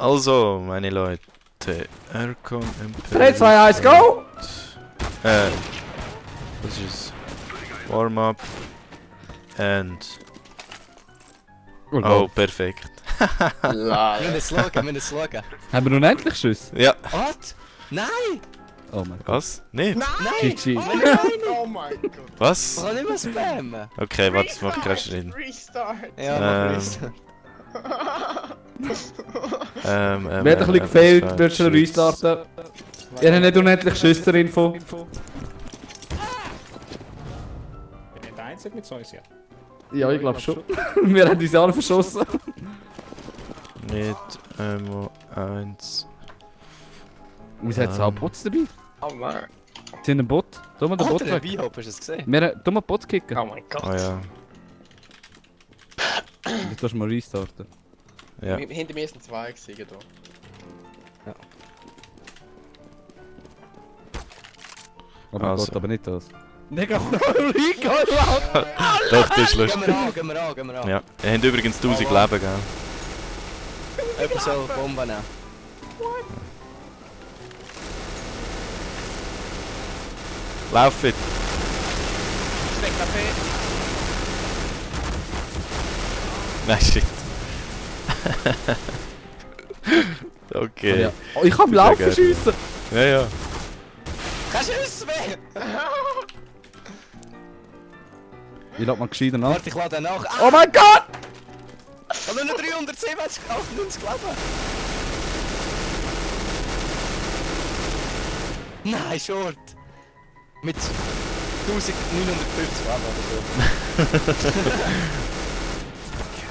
Also, meine Leute, Aircon MP. 3, 2, 1, go! Das ist Warm-up and... Oh, perfekt. Wir müssen es schauen. Haben wir nun endlich Schuss? Ja. Was? Nein! Oh mein Gott. Was? Nicht? Nein! GG. Oh mein Gott. Was? Ich kann nicht mehr spammen. Okay, warte, das mach ich erst rein. Restart. Ja, mach Restart. Mir hat ein bisschen gefehlt, würdest du restarten? Ihr habt nicht unendlich Schüsse zur Info. Ich bin nicht der Einzige mit so uns, ja. Ja, ich glaube schon. Wir haben uns alle verschossen. Mit Ammo 1. Wieso hat es auch Bots dabei? Oh nein. Sind ein Bot? Tu mal den Oh, Bot der weg. Wii-Hop, hast du es gesehen? Tu mal Bots kicken. Oh mein Gott. Oh ja. Jetzt darfst du mal restarten. Ja. Hinter mir sind zwei gewesen, da. Oh mein Also. Gott, aber nicht das. Negativ Recall Round! Doch, das ist lustig. Gehen wir an. Ja. Ihr habt übrigens 1000 Leben, gell? Jemand soll Bomben nehmen. Lauf it! Schlecht AP. Nein, shit. Okay. Ja. Oh, ich kann Sehr Laufen gerne. schiessen! Ja, ja. Kein Schuss mehr! Ich lade mal gescheiter nach. Warte, ich lade den nach. Oh mein Gott! Aber nur 397, 98 Leben. Nein, Short. Mit 1950 Leben oder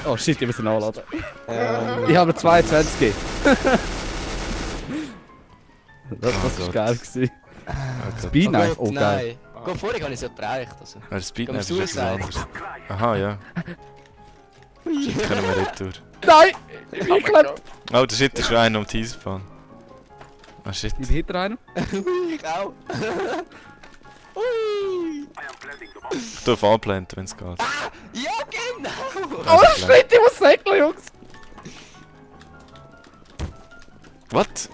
Oh shit, ich muss ihn anladen. so. Ich habe 22 gegeben. Das Oh war Gott. geil gewesen. Okay. Speedknife, oh geil. nein. Go vorher habe ich es ja bereicht. Also. Aber Speedknife ist Gehen wir etwas anderes. Aha, ja. Können wir retour. Nein! Oh Ich mein glaub... Gott. Oh, der Shit ist schon einer um die Eisbahn. Ah, shit. Ich bin hinter einem. Ich auch. Ui. Ich darf anblenden, wenn es geht. Ja, genau! Oh shit, ich muss säckeln, Jungs! What?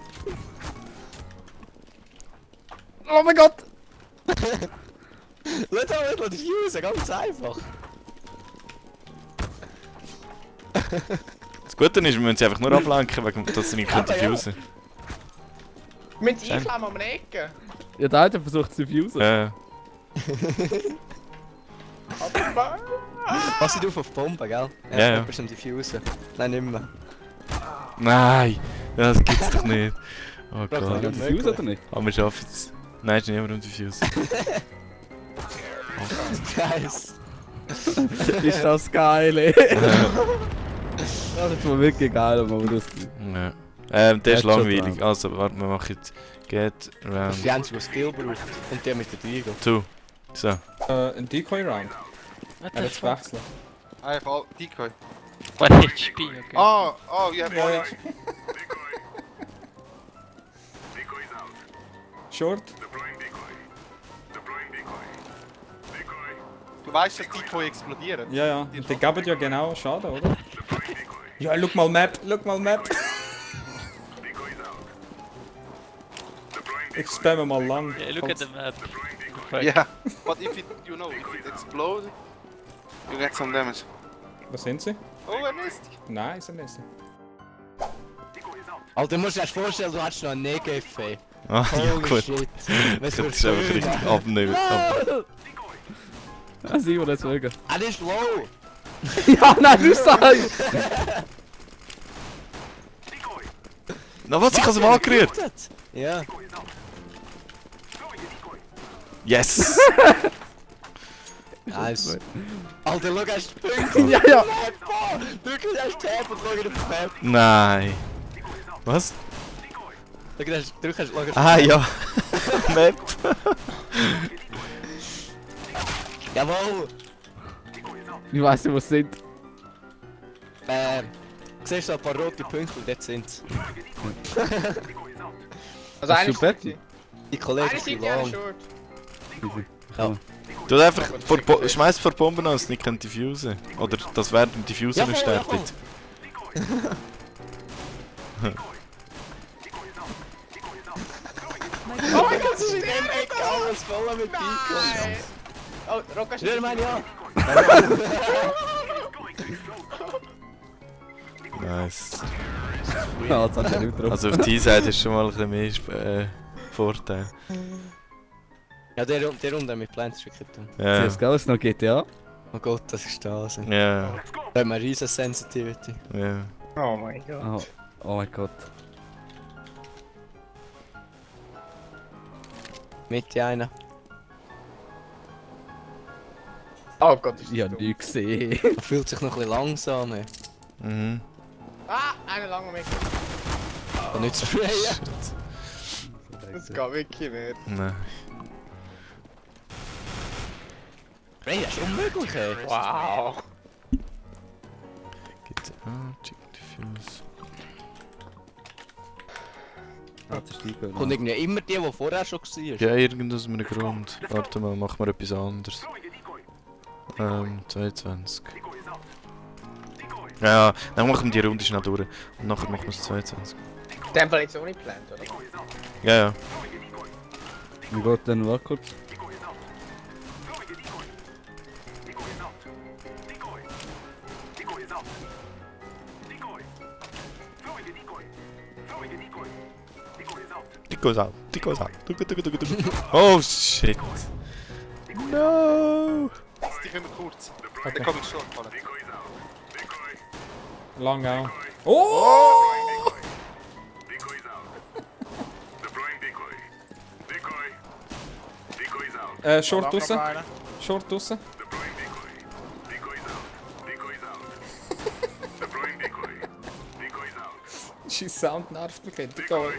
Oh mein Gott! Lass mal nicht diffusen, ganz einfach. Das Gute ist, wir müssen sie einfach nur ablenken, wegen dass sie nicht Aber ja. diffusen Wir müssen einklemmen um eine Ecke. Ja, der hat versucht zu diffusen. Aber... Was sind auf Bomben, gell? Ja, ja. Jemand zum diffusen. Nein, nicht mehr. Nein! Ja, das gibt's doch nicht. Oh Doch, Gott. ja. Diffusen oder nicht? Aber wir schaffen es. Nein, ist niemand um diffusen. Nice. Ist das geil, ey. Ja, das war wirklich geil, aber das... Ja. Der ist Headshot langweilig. Round. Also, warte, wir machen jetzt Get Das Round ist die einzige, die Skill braucht. Und der mit der Diego. 2. So. Ein Decoy-Round. Jetzt wechseln. I have all decoy. 1 HP, okay. Oh, you have Ja, one ja. HP. Short. Du weißt, dass Decoy explodieren. Ja, ja. Und die geben ja genau Schaden, oder? Ja, look mal Map, Map. Ich spamme mal lang. Yeah, look at the map. Yeah, but if it, if it explodes, you get some damage. Was sind sie? Oh, er ist. Nein, sind nicht. Alter, du musst dir erst vorstellen, du hättest noch einen Negev. Ah, ja Holy gut. shit. Was Das ist einfach richtig abnehmen. Ja, Simon, deswegen. Er ist low. Ja, nein, du sagst! Na was, ich hab's ihm angerührt! Ja. Yes! Nice. Alter, schau, hast du Punkte. Ja, ja! Drück hast Tab und schau auf die Map. Nein! Was? Drück hast Ah ja! Map! Jawohl. Ich weiss nicht, was sind. Siehst du ein paar rote Punkte und dort sind sie. Also Hast eine du Bett? Seite. Die Kollegen Eine sind Seite, eine lang. Short. Du einfach schmeiß vor Bomben an, dass nicht können diffusen. Oder das während dem Diffusen Jawohl, startet. Oh mein Gott, es ist in dem Eck alles voll mit Decoys. Oh, Rocca steht. Ja, meine ja. Nice. Ja, jetzt hat er nicht drauf. Also auf die Seite ist schon mal ein bisschen mehr Vorteil. Ja, der Runde mit Plants wirklich. Ja. CSGO ist noch GTA. Oh Gott, das ist das. Ja. Da haben wir riesen Sensitivity. Ja. Oh mein Gott. Oh mein Gott. Mitte einer. Oh Gott, ist Ich das hab dumm. nichts gesehen. Er fühlt sich noch ein bisschen langsam. Mhm. Ah, einer lang mit. Kann nicht sprayen. Das geht wirklich nicht. Nein. Sprayen ist unmöglich, ey. Wow. Gibt Chicken Diffuse. Das ist die Kommt irgendwie immer die vorher schon war. Ja, irgend aus einem Grund. Warte mal, machen wir etwas anderes. 22. Ja, dann machen wir die Runde schnell durch. Und nachher machen wir es 22. Den Fall jetzt ohne Plant, oder? Ja, ja. Wie geht denn noch kurz? Decoys out. Decoys out. Oh shit. No. Die können wir kurz. Okay. Der kommt schon. Alter. Lang auch. Oh! Short draussen. Short draussen. She sound nervt mich. Decoy.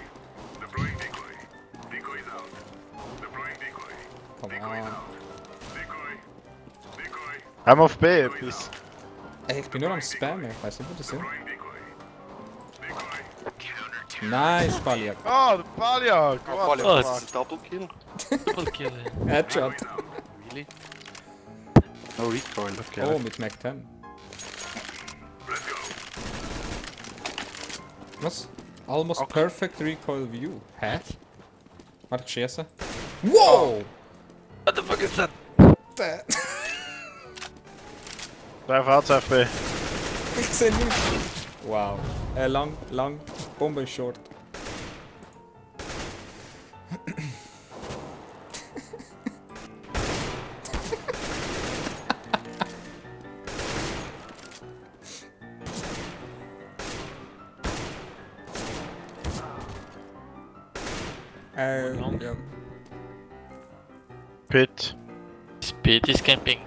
Come on. Haben wir auf B etwas? Ey, ich bin nur am Spammen. Ich weiß nicht, wo das sind. Nice, Paljak. Ah, der Paljak! Oh, What the Oh, fuck? es Double kill. Double Kill. Headshot. Really? No recoil, okay. Oh, mit Mac 10. Was? Almost perfect recoil view. Hä? Warte, ich schieße. Wow! What the fuck is that? Der fährt auf B. Ich sehe nichts. Wow. Lang. Bombe ist short. Ja. Pit. Speed is camping.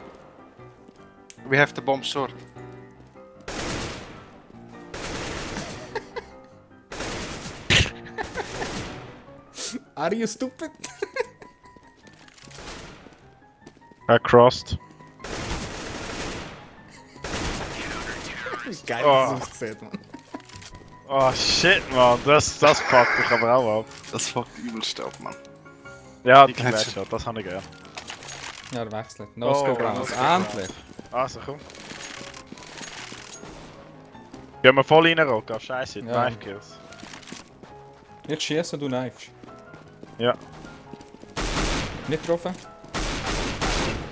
We have the bomb short. Are you stupid? Er crossed. Geil, Oh. dass es aussieht, man. Oh shit, man. Das fuckt mich aber auch ab. Das fuckt übelst ab, Mann. Ja, Die die Gletscher. Gletscher, das habe ich gern. Ja, er wechselt. No-Scope raus. Endlich. Also komm. Gehen wir voll rein, Rock. Scheiße, Ja. 5 Kills. Jetzt schießen, du knifest. Ja. Nicht getroffen.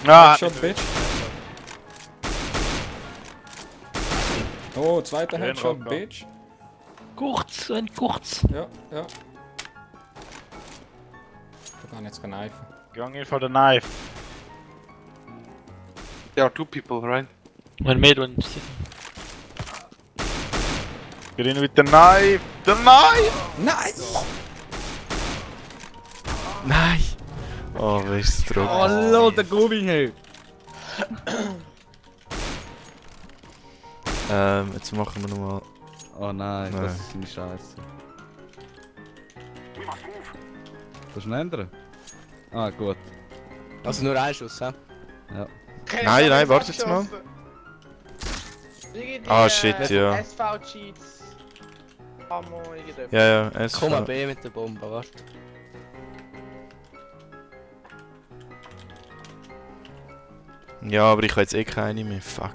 Ah, Headshot, bitch. Oh, zweiter Schön, Headshot, Rocker. bitch. Kurz, ein kurz. Ja. Ich kann jetzt kneifen. going in for the knife. There are two people, right? One mid, one city. Get in with the knife. The knife! Nice! Nein! Oh, wer ist es drauf? Hallo, der Gummi nicht! Jetzt machen wir nochmal. Oh nein, Nein. das ist eine Scheiße. Kannst du ihn ändern? Ah, gut. Also nur ein Schuss, hä? Nein, warte jetzt mal. Ah, shit, ja. SV-Cheats. Ammo, irgendetwas. Ja, es Komm mal B mit der Bombe, warte. Ja, aber ich habe jetzt eh keine mehr. Fuck.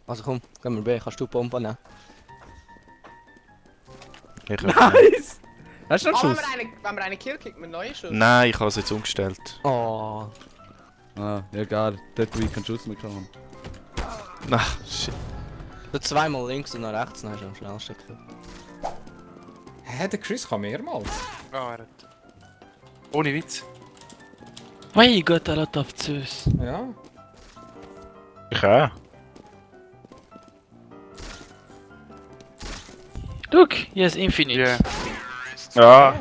Also komm, gehen wir B, kannst du die Bombe nehmen? Ich Nice! Hast du einen Ah, Schuss? wenn wir einen Kill kriegt, mit neuen Schuss. Nein, ich habe es jetzt umgestellt. Oh. Ah, ja egal. Dort wo ich keinen Schuss mehr haben. Ach, shit. Du zweimal links und nach rechts, dann hast du am schnellsten gekriegt. Hä, der Chris kann mehrmals. Ja, er hat. Ohne Witz. Mein Gott, a lot of Zeus. Ja. Ich auch. Look, hier ist Infinite. Ja. Ja.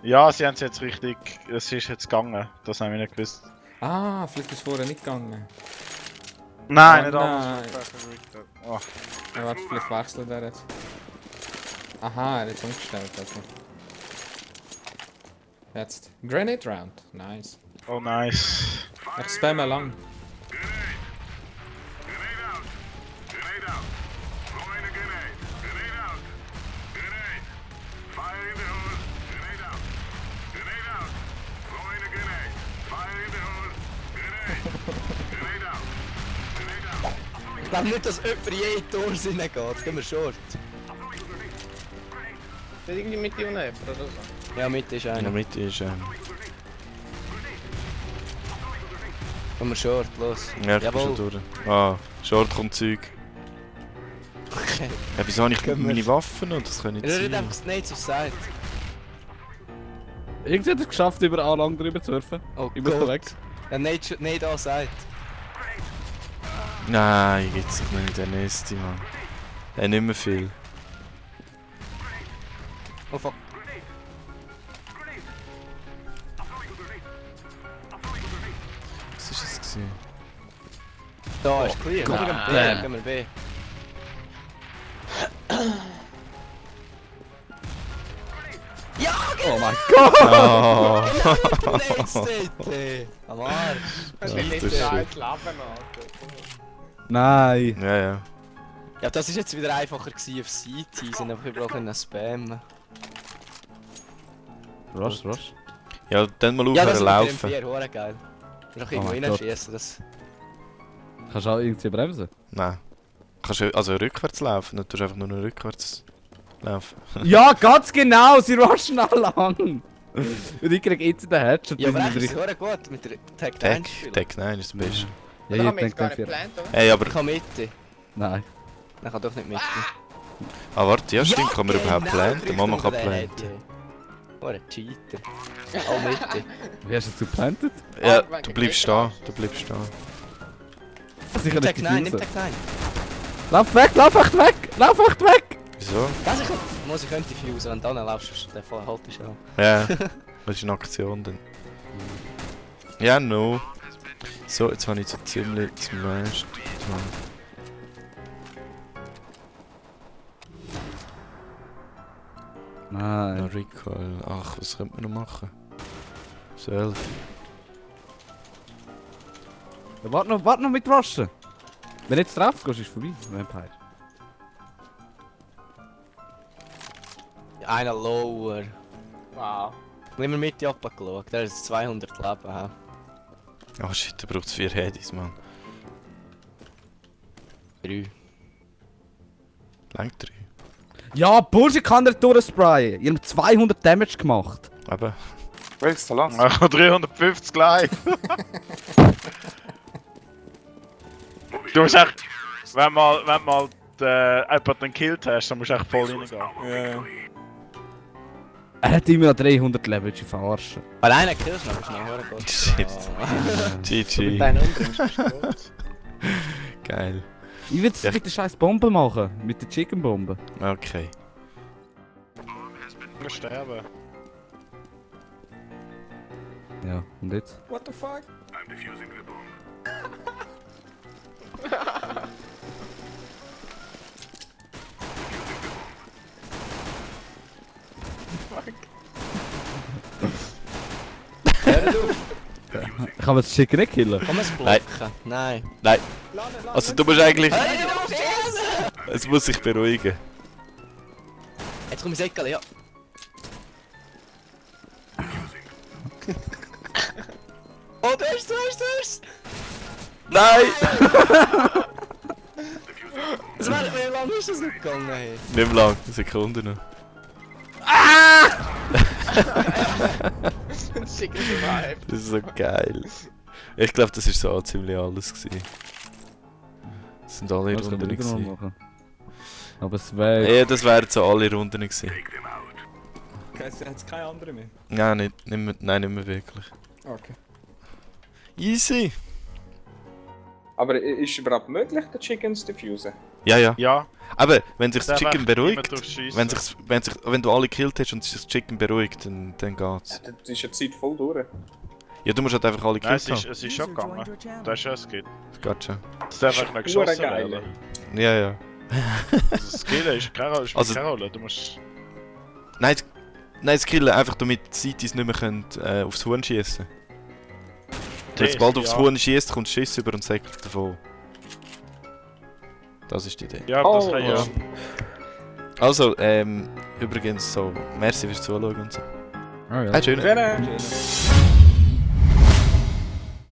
Ja, sie haben es jetzt richtig. Es ist jetzt gegangen. Das haben wir nicht gewusst. Ah, vielleicht ist es vorher nicht gegangen. Nein, Oh, nicht nein. anders. Oh. Ja, warte, vielleicht wechselt er jetzt. Aha, er hat es umgestellt. Also. Jetzt. Grenade Round. Nice. Oh, nice. Ich spamme lang. Ich glaube nicht, dass jemand in jeden Tor reingeht. Gehen wir short. Ist das irgendwie mit dir oder so? Ja, Mitte ist In der einer. Mitte ist Gehen wir short, los. ja, ich bin schon durch. Ah, Short kommt Zeug. Okay. Ja, wieso habe ich Können wir- meine Waffen und das kann nicht Er hat sein. einfach Snakes auf Side. Irgendwie hat er es geschafft, über A lang drüber zu surfen. Oh Ich muss da Gott. weg. Ja, nicht da Side. Nein, gibt's doch nicht, der nächste, Mann. Nicht mehr viel. Oh fuck. Was ist das gewesen? Da ist clear. Gott, Gehen wir B. damn. Gehen wir B. Oh mein Gott! Oh. Nein, State! Am Arsch. Das Ja, ist nicht das so ist ein Leben, Alter. Nein! Ja, ja. Ja, das ist jetzt wieder einfacher gewesen auf CT, sind einfach überall einen Spam. Rush, rush. Ja, dann mal Ja, das aufhören ist mit dem laufen. M4, hure geil. Noch Oh irgendwo mein Gott. reinschießen, das... Kannst du auch irgendwie bremsen? Nein. Kannst du also rückwärts laufen, dann tust du einfach nur noch rückwärts laufen. Ja, ganz genau! Sie rushen alle an! Und ich krieg jetzt den Headshot. Ja, aber bis eigentlich ist ich- es hure gut mit der Tag Tech, 1 spielen. Tech 9 ist das Beste. Ja, Da ich haben wir jetzt denke gar dann nicht für. geplant, oder? Hey, aber. Ich kann Mitte. Nein. Nein, kann doch nicht Mitte. Ah, warte, ja, stimmt, kann man überhaupt genau, planten? Mama kann drückt unter den planten. Head, ja. Hure Cheater. Auch Mitte. Wie hast du es geplantet? Ja, Ah, du bleibst stehen, du bleibst stehen. Sicher Tag nicht 9, nimm diffusen. Tag 9. Lauf weg, lauf echt weg! Lauf echt weg! Wieso? Was ich könnte diffusen, wenn du dann laufst, dann halt dich an. Ja, das ist eine Aktion dann. Ja, no. So, jetzt habe ich so ziemlich zum meisten. Nein. No Recoil. Ach, was könnte man noch machen? 12. Ja, warte noch mit Rushen! Wenn du jetzt drauf gehst, ist es vorbei. Vampire. Einer lower. Wow. Nimm mir Mitte abgeschaut, der ist 200 Leben. Ja. Oh shit, da braucht es 4 Headies, Mann. 3. Langt 3. Ja, Bullshit kann er durchsprayen! Ich habe 200 Damage gemacht! Aber. Welches Talent? Ich habe 350 gleich. Du musst echt. Wenn mal jemanden gekillt hast, dann musst du echt voll reingehen. Ja. Er hat immer noch 300 Level, ich verarschen. Weil einer killst noch schnell, gut. Shit. GG. Dein Umbringst bist du tot. Geil. Ich will es Ja. mit der scheiß Bombe machen. Mit der Chicken Bombe. Okay. Du musst sterben. Ja, und jetzt? What the fuck? Ich kann das Chicken nicht killen. Kann man es blocken? Nein. Nein. Also du musst eigentlich. Hey, du musst schießen! Es muss sich beruhigen. Jetzt komm ich Säckele, ja. Oh, du hast! Nein! Wie lange ist das nicht gegangen? Hey? Nicht mehr lang, eine Sekunde noch. Schicken Sie mal. Das ist so geil. Ich glaube, das ist so auch ziemlich alles gewesen. Das sind alle Das können Runden wir wieder mal gewesen. machen. Aber es wäre... Ja, das wären so alle Runden gewesen. Hat es keine andere mehr? Nein, nicht mehr, nein, nicht mehr wirklich. Okay. Easy! Aber ist es überhaupt möglich, den Chicken zu diffusen? Ja, ja. Ja, Aber wenn sich das der Chicken macht niemand beruhigt, durchschiessen. wenn du alle gekillt hast und sich das Chicken beruhigt, dann geht's. Dann ist ja die Zeit voll durch. Ja, du musst halt einfach alle Nein, gekillt haben. es ist schon gegangen. Du hast schon ein Skill. Das geht schon. Es darf einfach nicht geschossen geil. werden. Ja, ja. Also das Skill ist keine Rolle, spielt Also- keine Rolle. Du musst... Nein, das killen einfach damit die Cities nicht mehr können, aufs Huhn schießen. Weil sobald du aufs ja. Huhn schießt, kommt Schiss über und säckelt davon. Das ist die Idee. Ja, aber das kann ja. Also, übrigens so, merci fürs Zuschauen und so. Ah ja. Hey, schön. Schön.